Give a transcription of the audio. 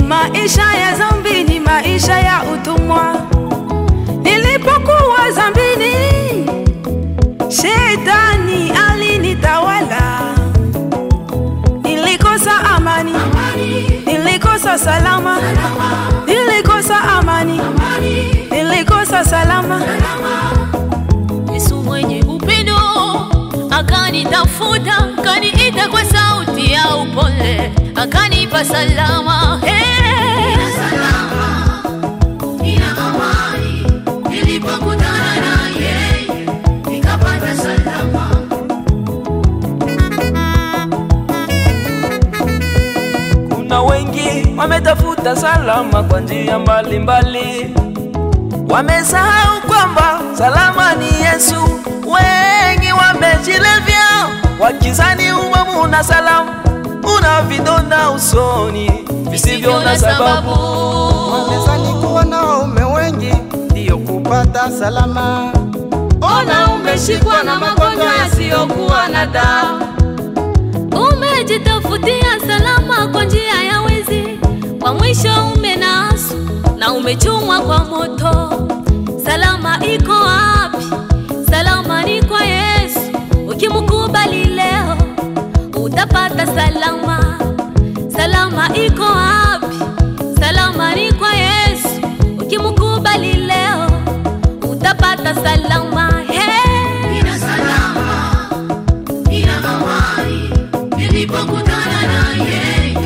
Maisha ya zambi ni maisha ya utumwa. Nilipokuwa zambini, shetani alinitawala. Nilikosa amani, nilikosa salama, nilikosa amani, nilikosa salama. Yesu mwenye upendo akanitafuta, akaniita kwa sauti ya upole, akanipa salama. Nina salama, nina amani, nilipokutana na yeye nikapata salama. Kuna wengi wametafuta salama kwa njia mbalimbali, wamesahau kwamba salama ni Yesu. Wengi wamejilevya wakizani umamu na salamu, una vidonda usoni visivyo na sababu. Wamezani kuwa na waume wengi ndiyo kupata salama. Ona umeshikwa na magonjwa yasiyokuwa na dawa. Umejitafutia salama kwa njia ya wizi, kwa mwisho umenasu na umechomwa kwa moto. Salama iko wapi? Salama ni kwa Yesu. Ukimkubali leo utapata salama. Salama iko wapi? Salama ni kwa Yesu. Ukimkubali leo utapata salama. Hey. Nina salama, nina amani, nilipokutana na yeye